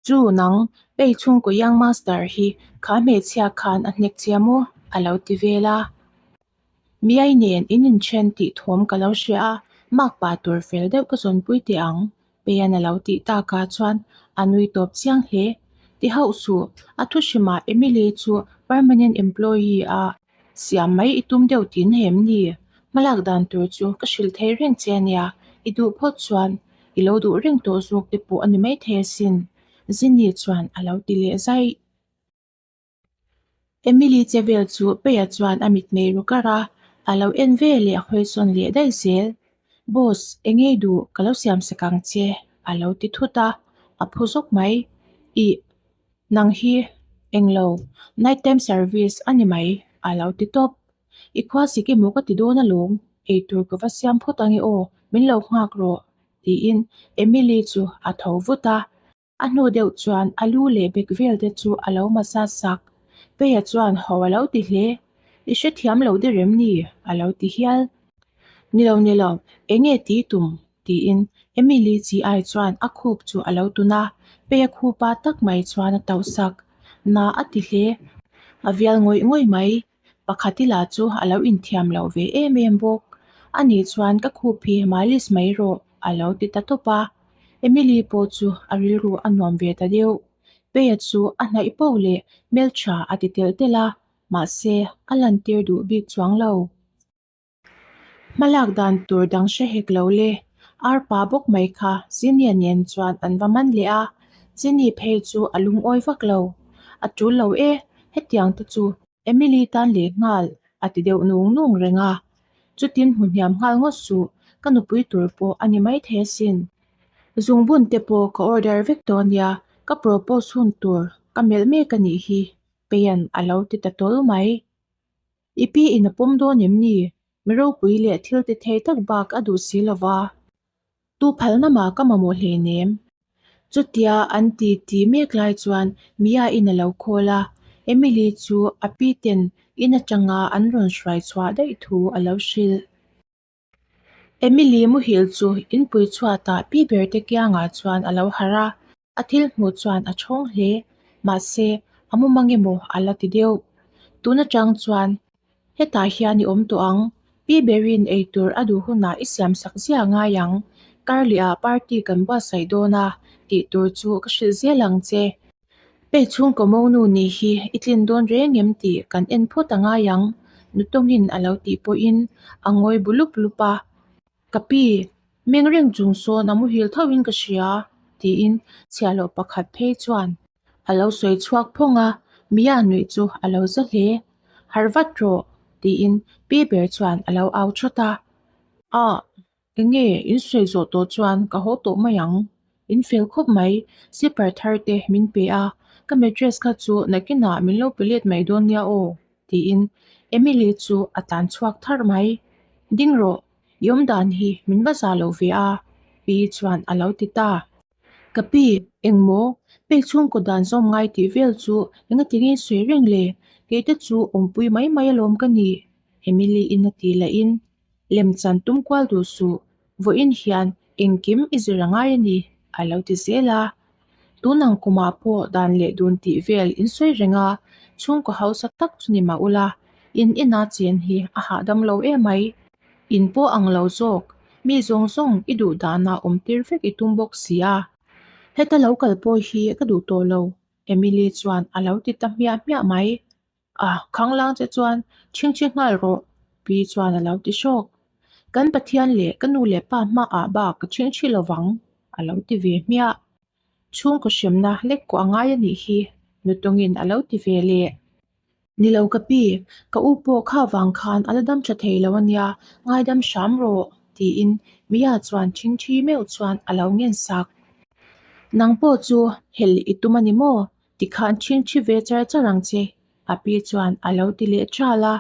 Chu nang, Pei chhungkaw Young Master hi kha hmeichhia khan a hnek che maw? a lo ti vel a. Miai nen in inthen tih thawm ka lo hria a, makpa tur fel deuh ka zawnpui teh ang, Peian a lo tih takah chuan a nui tawp chiang hle. Ti hauh suh, a thu hrimah Emily chu permanent employee a siam mai i tum deuh tin hem ni? Hmalak dan tur chu ka hrilh thei reng che ania, i duh phawt chuan i lo duh reng tawh zawk te pawh a ni maithei asin, Zini chuan a lo ti leh zaih. Emily che vel chu Peia chuan a mitmei ru kar a, a lo en ve leh a hawisawn leh daih zel. Boss, eng ngei duh ka lo siam sak ang che a lo ti thut a, a phu zawk mai. Ih, nang hi englo, night time service a ni mai a lo ti tawp. I khua sik emaw ka ti dawn alawm, eitur ka va siam phawt ange aw, min lo nghak rawh tiin Emily chu a tho vut a. A hnu deuh chuan a lu leh bek vel te chu a lo massage sak. Peia chuan haw a lo ti hle. I hrethiam lo der em ni? a lo ti hial. Ni lo ni lo, eng nge ti tum? tiin Emily chi ai chuan a khup chu a lo tun a, Peia khupa tak mai chuan a tauh sak. Na a ti hle. A vial ngawih ngawih mai. Pakhat i la chu a lo inthiam lo ve em em bawk. Ani chuan ka khup hi malis mai rawh a lo ti ta tawp a. Emily pawh chu a rilru a nuam ve ta deuh. Peia chu a hnaih poh leh hmeltha a ti telh telh a, mahse a lantir duh bik chuang lo. Hmalak dan tur dang hre hek lo le. Arpa bawk mai kha Zinnia nen chuan an va man leh a, Zinni phei chu a lungawi vak lo. A tul lo e, hetiang te chu Emily tan leh nghal a ti deuh nung nung reng a. Chutin hmu hniam nghal ngawt suh, ka nupui tur pawh a ni maithei asin. Zungbun te pawh ka order vek tawh ania, ka propose hun tur ka melh mek a nih hi, Peian a lo ti ta tawl mai. I pi in a pawm dawn em ni? Mi ropui leh thil ti thei tak bak a duh si lo va. Tu phalna mah ka mamawh hleinem. Chutia an ti ti mek lai chuan Mia in a lo call a, Emily chu a pi ten in atanga an rawn hruai chhuah daih thu a lo hrilh. Emily muhil chu inpui chhuatah pi ber te kiangah chuan a lo harh a, a thil hmuh chuan a thawng hle. Mahse, a mu mang emaw a la ti deuh. Tun atang chuan hetah hian i awm tawh ang, pi berin eitur a duh hunah i siam sak zia ngai ang, karlehah party kan buatsaih dawn a tih tur chu ka hrilh zel ang che. Pei chhungkaw monu nih hi i tlin dawn reng em tih kan en phawt a ngai ang, nutawngin a lo tih pawhin a ngawi bu lup lup a. Ka pi, meng reng chung sawn a muhil tho in ka hria, tiin chhiahhlawh pakhat phei chuan a lo sawi chhuak phawng a, Mia nuih chu a lo za hle. Harh vat rawh, tiin pi ber chuan a lo au thawt a. Ah! Enge in sawi zawh tawh chuan ka haw tawh mai ang. In fel khawp mai, slipper thar te min pe a, ka mattress kha chu nakinah min lo pe let mai dawn nia aw, tiin Emily chu a tlan chhuak thar mai. Ding rawh, i awm dan hi min va za lo ve a, pi chuan a lo ti ta. Ka pi, engmaw, pek chhungkaw dan zawm ngai tih vel chu engati nge sawi reng le, kei te chu awmpui mai mai alawm ka nih, Emily in a ti lahin Lemchan tum kual duh suh, vawiin hian engkim i zir a ngai a ni, a lo ti zel a. Tun ang kumah pawh dan leh dun tih vel in sawi reng a, chhungkaw hausa tak chu ni mah ula, in ina chen hi a hahdam lo emai. In pawh ang lo zawk, mi zawng zawng i duh danah awm tir vek i tum bawk si a. Heta lo kal pawh hi ka duh tawh lo, Emily chuan a lo ti ta hmiah hmiah mai. A khanglang che chuan chhingchhi nghal rawh, pi chuan a lo ti hrawk. Kan Pathian leh ka nu leh pa hmaah bak ka chhingchhi lo vang, a lo ti ve hmiah. Chhungkaw hremna lek kuah a ngai a nih hi, nutawngin a lo ti ve leh. Ni lo ka pi, ka u pawh kha vang khan a la dam tha thei lo a nia, ngaidam hram rawh, tiin Mia chuan chhingchhi meuh chuan a lo ngen sak. Nang pawh chu helh i tum a ni maw? Tikhan chhingchhi ve char char ang che, a pi chuan a lo ti leh ṭal a.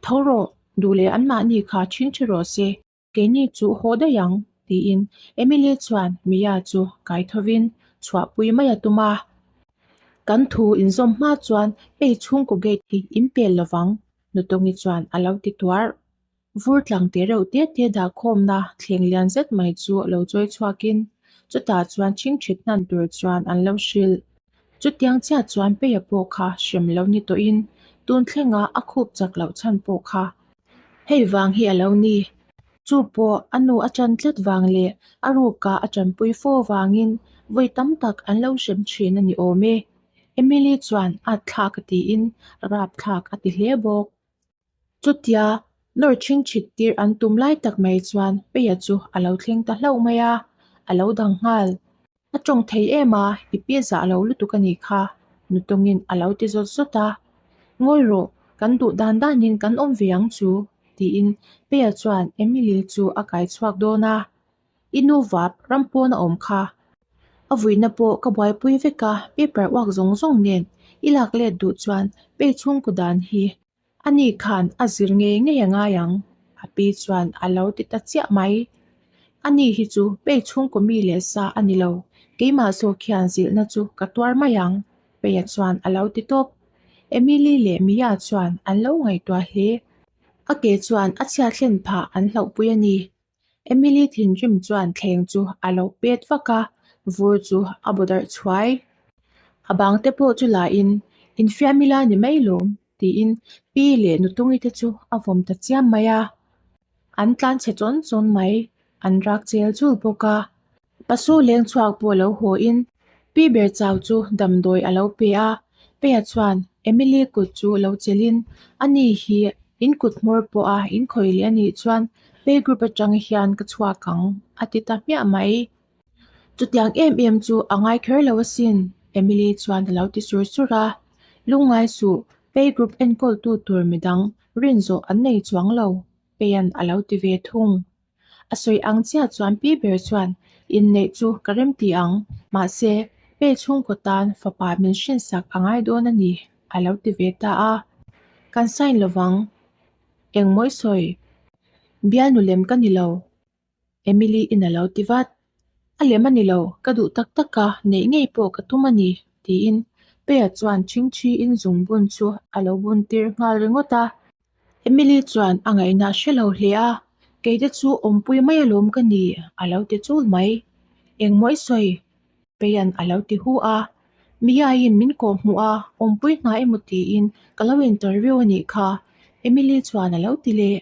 Tho rawh, duh leh anmahni kha chhingchhi rawh se, keini chu haw daih ang, tiin Emily chuan Mia chu kai thovin chhuahpui mai a tum a. Kan thu inzawm hma chuan hei chhungkaw gate hi in pel lovang, Nutongi chuan a lo ti tuarh. Vur tlang te reuh te te dah khawmna thleng lian zet mai chu lo chawi chhuakin. Chutah chuan chhingchhit hnan tur chuan an lo hrilh. Chutiang chiah chuan Peia pawh kha hrem lo ni tawhin tun thlenga a khup chak loh chhan pawh kha hei vang hi a lo ni. Chu pawh a nu a ṭan tlat vang leh a ruka a ṭanpui fo vangin vawi tam tak an lo hrem ṭhin a ni awm e. Emily chuan at thlak a tiin rap thlak a ti hle bawk. Chutia nawr chhingchhit tir an tum lai tak mai chuan Peia chu a lo thleng ta hlauh mai a, a lo dang nghal. A tawng thei em a, i pi zah lo lutuk a nih kha, nutawngin a lo ti zawt zawt a. Ngawi rawh, kan duh dan danin kan awm ve ang chu, tiin Peia chuan Emily chu a kai chhuak dawn a. I nu vap ram pawn a awm kha. A vuina pawh ka buaipui vek a, paper uak zawng zawng nen i lak let duh chuan pei chhungkaw dan hi ani khan a zir ngei ngei a ngai ang, a pi chuan a lo ti ta chiah mai. Ani hi chu pei chhungkaw mi leh sa a ni lo, keimah zawk hian zilhna chu ka tuar mai ang, Peia chuan a lo ti tawp. Emily leh Mia chuan an lo ngaihtuah hle. A ke chuan a chhiat thlen phah an hlauhpui a ni. Emily thinrim chuan thleng chu a lo pet vak a, vur chu a bu darh chhuai. A bang te pawh chu la in, Infiam ila ni mai lawm, tiin pi leh nutungi te chu a vawm ta chiam mai a. An tlan chhe chawn chawn mai, an rak chel chul bawk a. Pasu leng chhuak pawh lo haw in, pi ber chau chu damdawi a lo pe a. Peia chuan Emily kut chu lo chelh in, Ani hi in kut hmawr pawh a in khawi leh a nih chuan pay group atang hian ka chhuak ang, a ti ta hmiah mai. Chutiang em em chu a ngai kher lo asin, Emily chuan a lo ti sur sur a. Lungngai suh, pay group enkawltu tur midang rinzawh an nei chuang lo, Peya'n a lo ti ve thung. A sawi ang chiah chuan pi ber chuan inneih chu ka rem ti ang, mahse Pei chhungkaw tan fapa min hrinsak a ngai dawn a ni, a lo ti ve ta a. Kan sign lovang, engmawi sawi, bialnu lem ka ni lo, Emily in a lo ti vat. A lem a ni lo, ka duh tak tak a, neih ngei pawh ka tum a ni, tiin Peia chuan chhingchhiin zungbun chu a lo bun tir nghal ringawt a. Emily chuan a ngaihna hre lo hle a, Keite chu awmpui mai alawm ka ni, a lo ti chul mai. Engmaw i sawi? Peian a lo ti hu a. Miaiin min kawh hmuh a, awmpui hna emaw tiin ka lo interview a nih kha, Emily chuan a lo ti leh.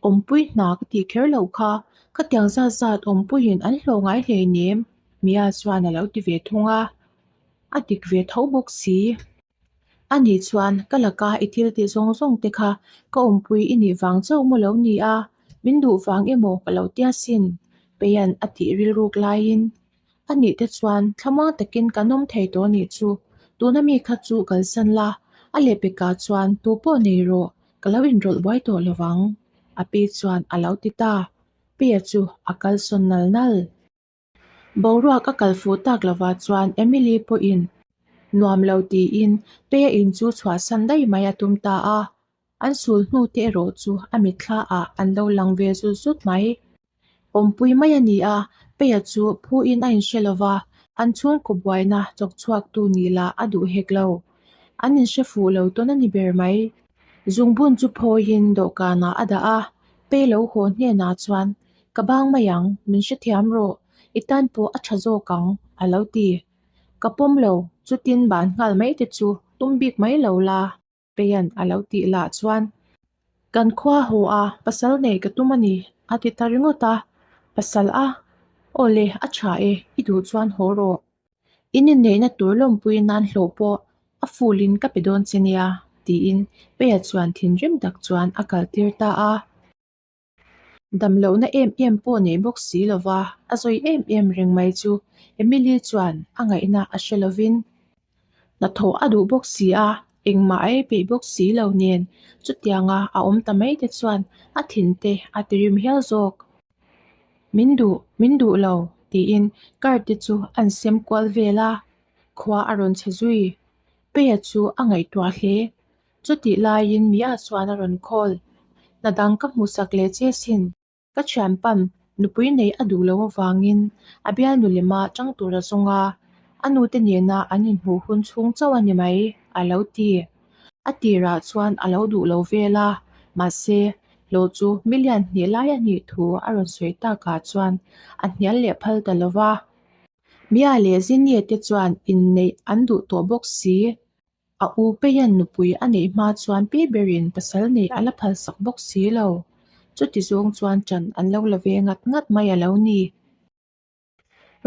Awmpui hna ka tih kher loh kha, khatiang zat zat awmpuiin an hlawh ngai hleinem, Mia chuan a lo ti ve thung a. A dik ve tho bawk si. A nih chuan ka laka i thil tih zawng zawng te kha ka awmpui i nih vang chauh maw lo ni a, min duh vang emaw ka lo tia sin, Peian a tih rilruk laiin. A nih te chuan thlamuang takin kan awm thei tawh nih chu, tuna mi kha chu kalsan la, a lehpekah chuan tu pawh nei rawh, ka lo inrawlh buai tawh lo vang, a pi chuan a lo ti ta. Peia chu a kalsawn nal nal. Boruak a kal fuh tak lovah chuan Emily pawhin nuam lo tiin Peia in chu chhuahsan daih mai a tum ta a, an sul hnu te erawh chu a mitthla ah an lo lang ve zut zut mai. Awmpui mai a ni a, Peia chu phuin a inhre lova, an chhungkaw buaina chawk chhuaktu nih lah a duh hek lo. An inhre fuh lo tawn a ni ber mai. Zungbun chu phawiin dawhkanah a dah a, Pei lo haw hnenah chuan Ka bang mai ang, min hrethiam rawh, i tan pawh a tha zawk ang, a lo ti. Ka pawm lo, chutin ban nghal mai te chu tum bik mai lo la, Peian a lo tih lah chuan kan khua haw a, pasal nei ka tum a ni, a ti ta ringawt a. Pasal a? Aw le, a tha e, i duh chuan haw rawh. In inneihna tur lawmpui nan hlawh pawh a fulin ka pe dawn che nia, tiin Peia chuan thinrim tak chuan a kaltir ta a. Damlohna em em pawh nei bawk si lova a zawi em em reng mai chu Emily chuan a ngaihna a hre lovin hnathawh a duh bawk si a, engmah a ei peih bawk si lo nen chutianga a awm ta mai te chuan a thin te a ti rim hial zawk. Min duh, min duh lo tiin card te chu an sem kual vel a, khua a rawn chhe zui. Peia chu a ngaihtuah hle. Chutih laiin Mia chuan a rawn call. Hna dang ka hmuhsak leh che sin. Ka thianpan nupui nei a duh loh avangin a bialnu lema tang tur a zawng a, a nute nena an inhmuh hun chhung chauh a ni mai, a lo ti. A tirah chuan a lo duh lo vel a, mahse, hlawh chu million hnih lai a nih thu a rawn sawi takah chuan a hnial leh phal ta lo va. Mia leh Zinnie te chuan inneih an duh tawh bawk si. A u Peian nupui a neih hma chuan pi berin pasal neih a la phalsak bawk si lo. Chuti zawng chuan ṭan an lo la ve ngat ngat mai a lo ni.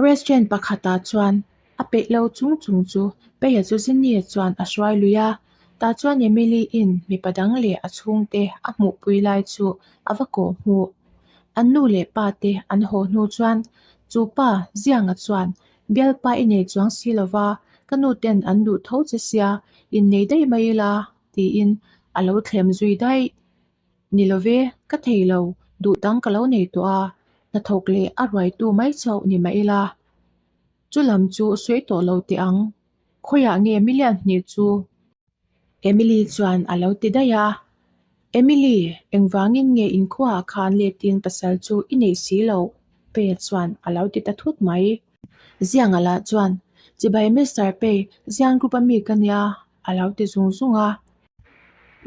Restaurant pakhatah chuan a peih lo chung chung chu Peia chu Zinnie chuan a hruai lui a, tah chuan Emily-in mipa dang leh a chhungte a hmuhpui lai chu a va kawh hmuh. An nu leh pa te an haw hnu chuan chu pa Zianga chuan Bialpa i nei chuang si lo va, ka nu ten an duh tho che sia, innei daih mai ila tiin a lo thlem zui daih. Ni lo ve, ka thei lo, duh dang ka lo nei tawh a, hnathawk leh a ruaitu mai chauh ni mah ila. Chu lam chu sawi tawh lo teh ang, khawiah nge million hnih chu? Emily chuan a lo ti daih a, Emily, engvangin nge inkhuaah khan letin pasal chu i nei si loh? Pei chuan a lo ti ta thut mai. Zianga lah chuan, Chibai Mister Pei, Ziang Group a mi ka nia, a lo ti zung zung a.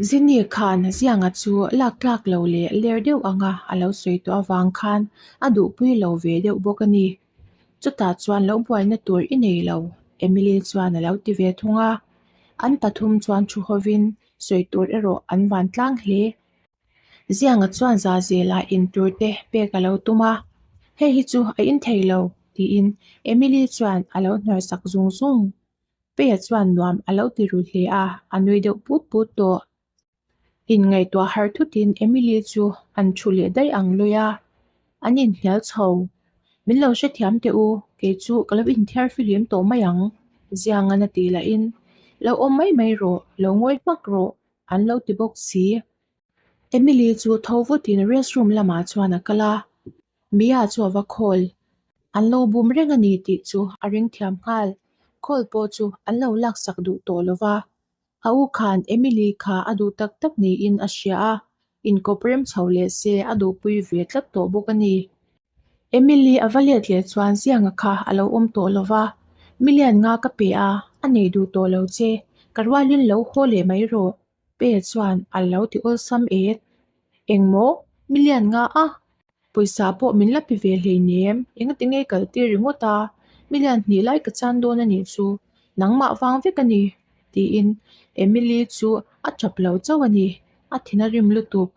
Zini khan Zianga chu lak tlak lo leh ler deuh anga a lo sawi tawh avang khan a duhpui lo ve deuh bawk a ni. Chutah chuan lo buaina tur i nei lo, Emily chuan a lo ti ve thung a. An pathum chuan thu hovin sawi tur erawh an van tlang hle. Zianga chuan za zelah in tur te pek a lo tum a, Hei hi chu a in thei lo, tiin Emily chuan a lo hnar sak zung zung. Peia chuan nuam a lo ti ru hle a, a nui deuh put put tawh. Inngaihtuah har thutin Emily chu an thu leh daih ang lawi a, an inhnial chho. Min lo hrethiam teh u, kei chu ka lo inthiar fihlim tawh mai ang, Ziangan a ti lahin, Lo awm mai mai rawh, lo ngawi hmak rawh, an lo ti bawk si. Emily chu tho vutin restroom lamah chuan a kal a, Mia chu a va call. An lo bum reng a ni tih chu a ring thiam nghal. Call pawh chu an lo laksak duh tawh lo va, A u khan Emily kha a duh tak tak niin a hria a, inkawp rem chho leh se a duhpui ve tlat tawh bawk a ni. Emily a va let leh chuan Zianga kha a lo awm tawh lo va, Million nga ka pe a, a nei duh tawh lo che, ka rualin lo haw leh mai rawh, Pe chuan a lo ti awlsam et. Engmaw? Million nga a? Pawisa pawh min la pe ve hleinem, engati nge kal tir ringawt a, million hnih lai ka chan dawn a nih chu, nangmah vang vek a ni, tiin Emily chu a tap lo chauh a ni, a thin a rim lutuk.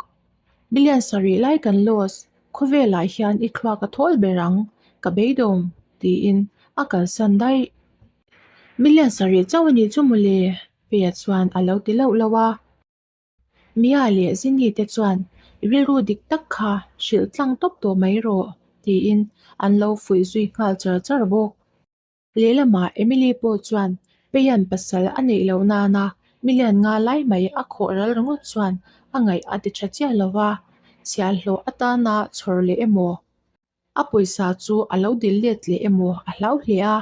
Million sarih lai kan loss, khawvelah hian i thluak a thawl ber ang, ka beidawng, tiin a kalsan daih. Million sarih chauh a nih chu mawle, Peia chuan a lo ti lauh lauh a. Mia leh Zini te chuan i rilru dik tak kha hrilh tlang tawp tawh mai rawh tiin an lo fuih zui nghal char char bawk. Lehlamah Emily pawh chuan Peian pasal a neih loh nana million nga lai mai a khawh ral ringawt chuan a ngaih a ti tha chiah lo va, chhiahhlawh atana chhawr leh emaw A pawisa chu a lo dil let leh emaw a hlau hle a,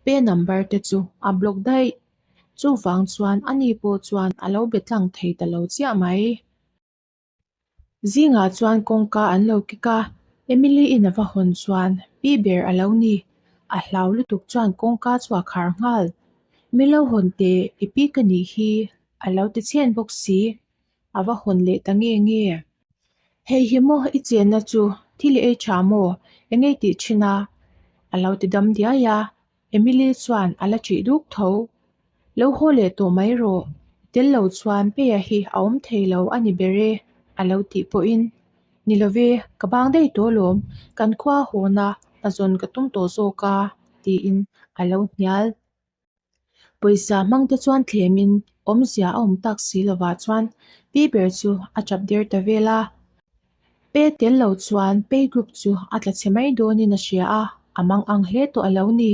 pe number te chu a block daih. Chuvang chuan ani pawh chuan a lo be tlang thei ta lo chiah mai. Zingah chuan kawngka an lo kik a, Emily in a va hawn chuan pi ber a lo ni. A hlau lutuk chuan kawngka chu a khar nghal. Mi lo hawn teh i pi ka nih hi a lo ti chhen bawk si. A va hawn leh ta nge nge. Hei hi maw i chenna chu thil i ei tha maw? Eng ei tih thin a? A lo ti dam diai a, Emily chuan a la ṭih duk tho. Lo haw leh tawh mai rawh, tel lo chuan Peia hi a awm thei lo a ni ber e, a lo tih pawhin, Ni love, ka bang daih tawh alawm, kan khua hawna hna zawn ka tum tawh zawk a, tiin a lo hnial. Pawisa hmangte chuan thlemin awmzia a awm tak si lovah chuan pi ber chu a tap der ta vel a. Pe tel lo chuan pay group chu a tla chhe mai dawnin a hria a, a mang ang hle tawh a lo ni.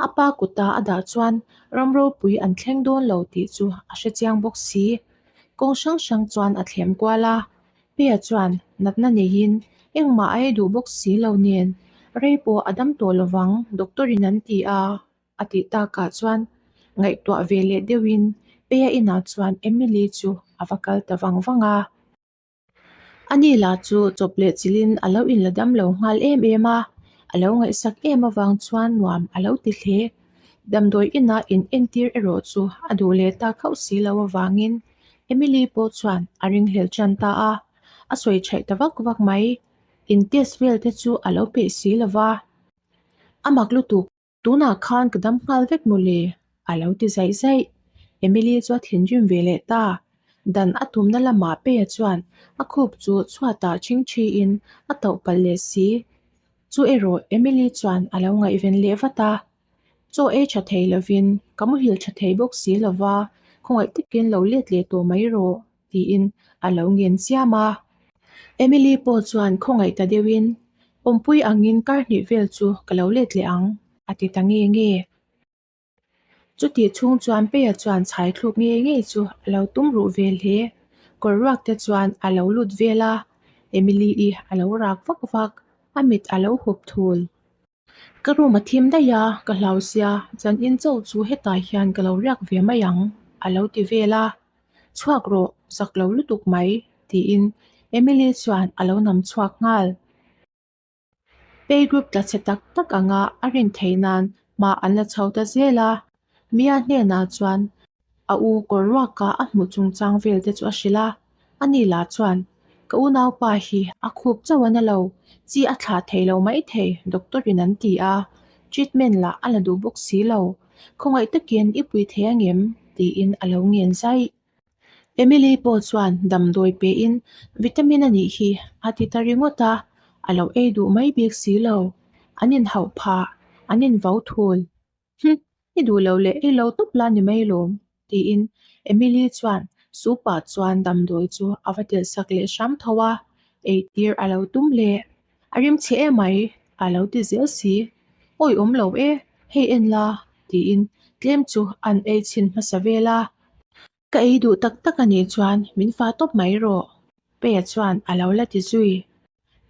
A pa kuta a dah chuan ram ropui an thleng dawn lo tih chu a hre chiang bawk si. Kawng hrang hrang chuan a thlem kual a, Pia chuan natna neiin engmah a ei duh bawk si lo nen rei pawh a dam tawh lovang doctor in an ti a. A tih takah chuan ngaihtuah ve leh deuhin Peia inah chuan Emily chu a va kal ta vang vang a. Ani lah chu chawp leh chilhin a lo inla dam lo nghal em em a, a lo ngaihsak em avang chuan nuam a lo ti hle. Damdawi inah in entir erawh chu a duh leh tak hauh si lo avangin Emily pawh chuan a ringhlel tan ta a, a sawi chhaih ta vak vak mai. In test vel te chu a lo peih si lo va, a mak lutuk. Tunah khan ka dam nghal vek mawle, a lo ti zaih zaih. Emily chu a thinrim ve leh ta. Dan a tumna lamah Peia chuan a khup chu chhuatah chhingchhiin a tauh palh leh si. Chu erawh Emily chuan a lo ngaihven leh vat a. Chaw ei tha thei lovin ka muhil tha thei bawk si lova, khawngaih takin lo let leh tawh mai rawh, tiin a lo ngen chiam a. Emily pawh chuan khawngaih ta deuhin, Awmpui angin kar hnih vel chu ka lo let leh ang, a ti ta nge nge. Chutih chhung chuan Peia chuan chhai thluk ngei ngei chu a lo tum ruh ve hle. Kawr ruak te chuan a lo lut vel a, Emily-i a lo rak vak vak, a mit a lo hup thul. Ka room a thim daih a, ka hlau sia, zan in chauh chu hetah hian ka lo riak ve mai ang, a lo ti vel a. Chhuak rawh, zak lo lutuk mai, tiin Emily chuan a lo nam chhuak nghal. Pay group tla chhe tak tak anga a rin theih nan hma an la chho ta zel a, Mia hnenah chuan a u kawr ruaka a hmuh chungchang vel te chu a hrilh a, ani lah chuan ka unaupa hi a khup chauh a na lo, chi a thlah thei lo maithei doctor in an ti a, treatment lah a la duh bawk si lo, khawngaih takin i pui thei angem? tiin a lo ngen zaih. Emily pawh chuan damdawi pehin vitamin a nih hi a ti ta ringawt a, a lo ei duh mai bik si lo. An inhauh phah, an invau thul. Him, i duh lo leh ei lo tawp la ni mai lawm, tiin Emily chuan soup ah chuan damdawi chu a va telh sak leh hram tho a, eitir a lo tum leh. A rim chhe emai, a lo ti zel si. Awi awm lo e, hei en la, tiin tlem chu an ei chhin hmasa vel a. Ka ei duh tak tak a nih chuan min fa tawp mai rawh, Peia chuan a lo la ti zui.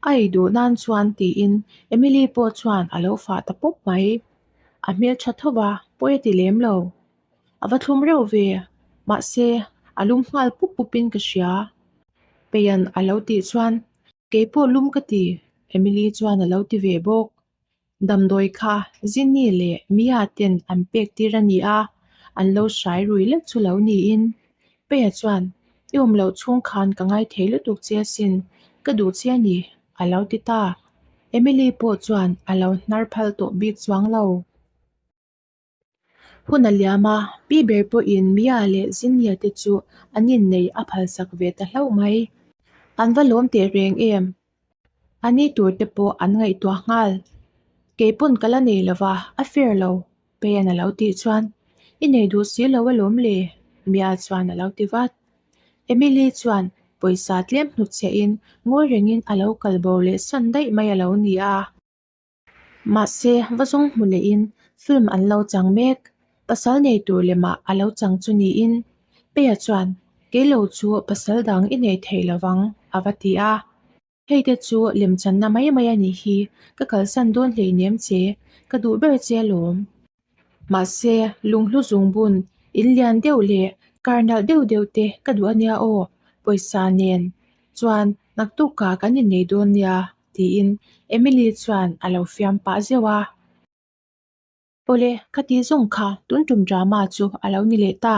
A ei duh nan chuan tiin Emily pawh chuan a lo fah ta pawp mai. A hmel tha tho va, pawi a ti lem lo. A va thlum reuh ve, mahse a lum nghal pup pupin ka hria. Peian a lo tih chuan kei pawh lum ka ti, Emily chuan a lo ti ve bawk. Damdawi kha Zinni leh Mia ten an pek tir a ni a, an lo hrai rui lek chu lo niin. Peia chuan, I awm loh chhung khan ka ngai thei lutuk che asin, ka duh che a ni, a lo ti ta. Emily pawh chuan a lo hnar phal tawh bik chuang lo. Hun a liam a, pi ber pawhin Mia leh Zinnia te chu an innei a phalsak ve ta hlauh mai. An va lawm teh reng em? A ni tur te pawh an ngaihtuah nghal. Kei pawn ka la nei lova, a fair lo, Peian a lo tih chuan, I nei duh si lo alawm le, Mia chuan a lo ti vat. Emily chuan pawisa tlem hnutchhiahin ngawi rengin a lo kal bo leh san daih mai a lo ni a. Mahse, va zawng hmu lehin film an lo chang mek. Pasal nei tur lemah a lo chang chu niin Peia chuan, Kei lo chu pasal dang i nei thei lo vang, a va ti a. Hei te chu lemchanna mai mai a nih hi, ka kalsan dawn hleinem che, ka duh ber che alawm. Mahse, lunghlu zungbun, in lian deuh leh kar nalh deuh deuh te ka duh a nia aw, pawisa nen chuan naktukah kan innei dawn nia, tiin Emily chuan a lo fiam pah zeuh a. Awle, ka tih zawng kha tun tum drama chu a lo ni leh ta,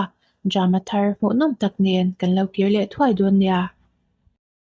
drama thar hmuhnawm tak nen kan lo kir leh thuai dawn nia.